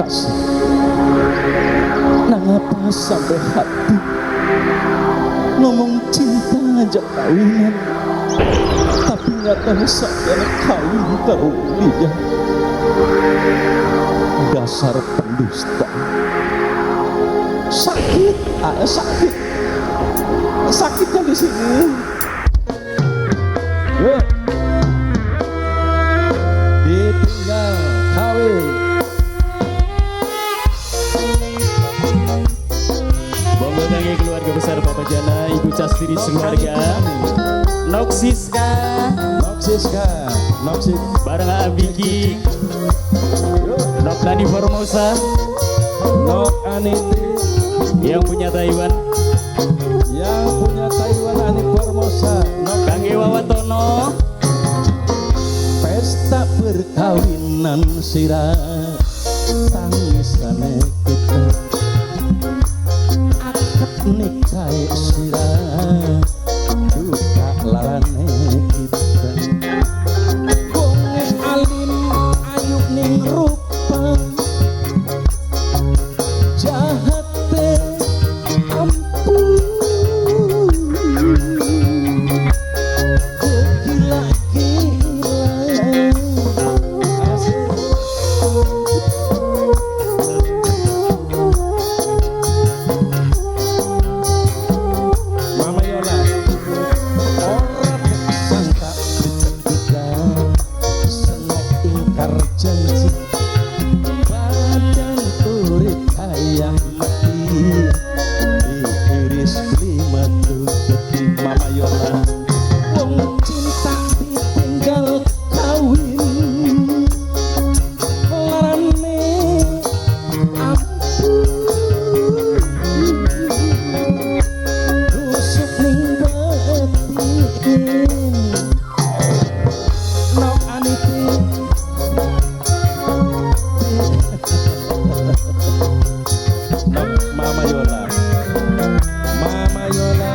kekasih. Nangapa sampai hati ngomong cinta ngajak kawinan, tapi nyatanya sampai kawin karo liya. Dasar pendusta. Sakit, sakit, sakitnya di sini. Yo. Ditinggal kawin. Monggo kangge keluarga besar Bapak Jana, Ibu Castiri sekeluarga. Noksiska, Noksiska, Noksik bareng Abiki, Nok Nani Formosa, Nok Aniti yang punya Taiwan, yang punya Taiwan Ani Formosa, Nok kangge Wawatono. Pesta perkawinan sira tangisane kita, akad nikah sira duka larane kita. Wonge alim ayu ning rupa, jahate ampun, gila-gila. Asik. Mama Yola, ora sangka dicegah, senok ingkar janji, badan urip kaya mati, diiris beli metu geti. Mama Yola, wong cinta ditinggal kawin, larane ampun, rusuk ning batin. Nok Aniti, Nok Mama Yola, Mama Yola,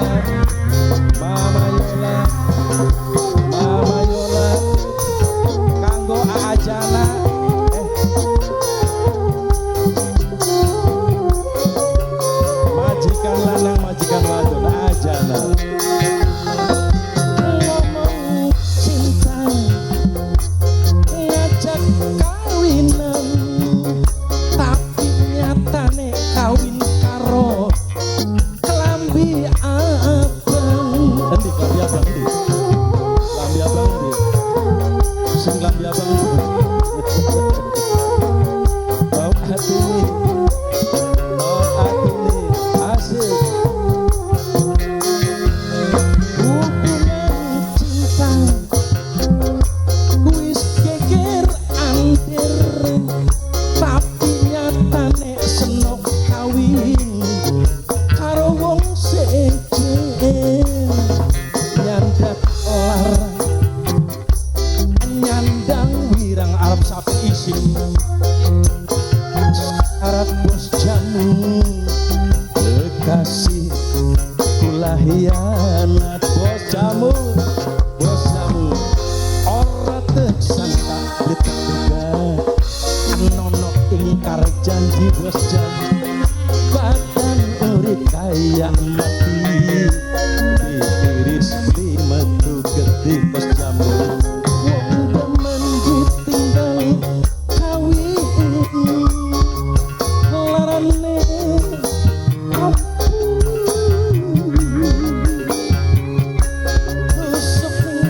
Mama Yola, Mama Yola, kanggo Aa Jana. Majikan lanang, majikan wadon, Aa Jana. Ngomong cinta ngajak kawinan, tapi nyatane kawin karo kelambi abang. Endi kelambi abang endi? Kelambi abang endi? Sing kelambi abang endi? Bau atine, bau atine, asik. Hubungan cinta wis geger antir, tapi nyatane senok kawin karo wong sejen. Nyandak larang, nyandang wirang arep sapi isin, syarat bos jamu kekasih kula hianat. Bos jamu, bos jamu, ora tersangka diteduga, nono ingkar janji bos jamu, badan urip kaya mati, diiris beli metu getih bos jamu. Wong demen ditinggal kawin, larane ampun, rusuk ning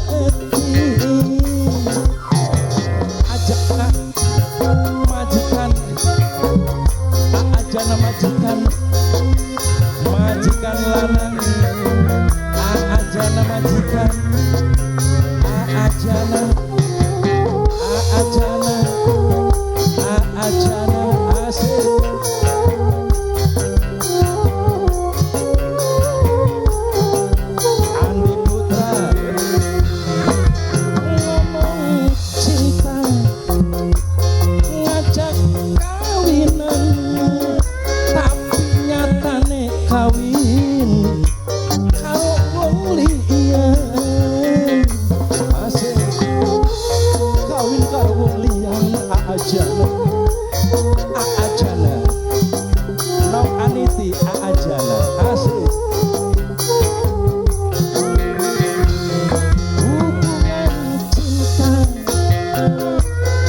batin. Ajak majikan, Aa Jana majikan, majikan. Aa Jana, Nok Aniti Aa Jana. Asik. Hubungan cinta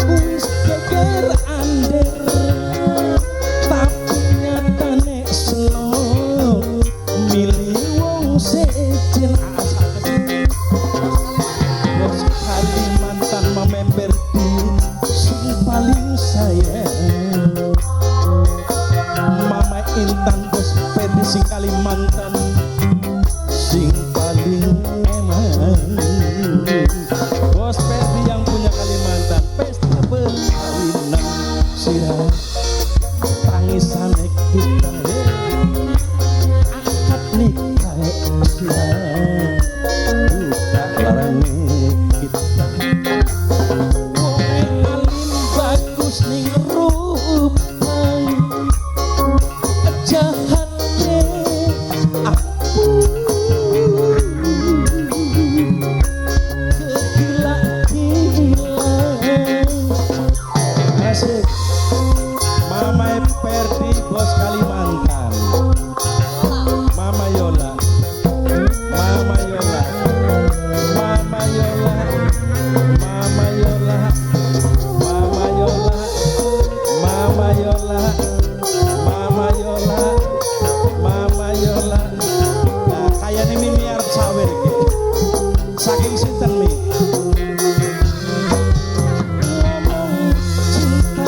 wis geger ander, tapi nyatane selo milih wong sejen. Bos Kalimantan memember di sing paling sayang. Mama Intan bos Ferdi sing Kalimantan sing paling eman. Bos Ferdi yang punya Kalimantan, pesta perkawinan sirah tangisane kita, akad nikah sirah duka larane kita. Wong alim bagus ning rupa, jahate aku kegila-gila. Asik. Mama Perdi bos Kalimantan, Mama Yola, Mama Yola, Mama Yola, Mama Yola, Mama Yola, Mama Yola, Mama Yola, Mama Yola. Nah, kayane Mimi arep sawer iki. Saking sinten Mi? Ngomong cinta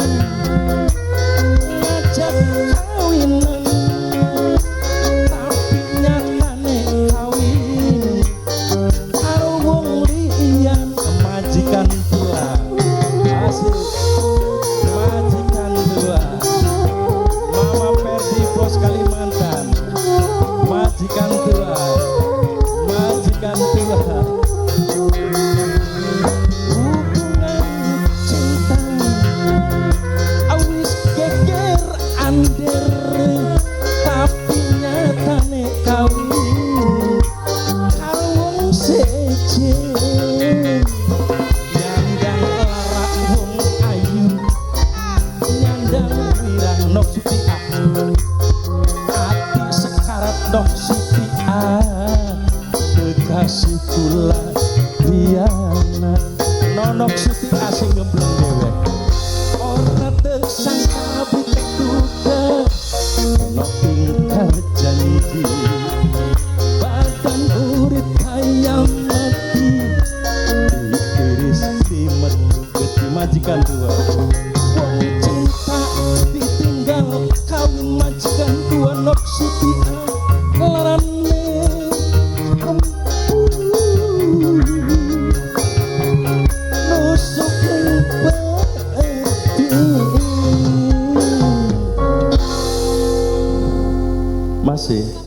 ngajak kawinan, tapi nyatane kawin karo wong liyan. Majikan tua. Asik. Majikan tua. Mama Perdi bos Kalimantan, majikan tua, majikan tua. Hubungan cinta awis geger ander, tapi nyatane kawin karo wong sejen. Nyandang lara wong ayu, nyandang wirang Nok Suti A, ati sekarat Nok Suti A, kekasih kula Diana. Nonok Suti A sing ngembleng dewek, ora tersangka butek duka, no ingkar janji, badan urit kaya mati, diiris di metu majikan tua. Wong cinta ditinggal kawin majikan tua Nok Suti A, larane ampun nusuk ing peti. Masih.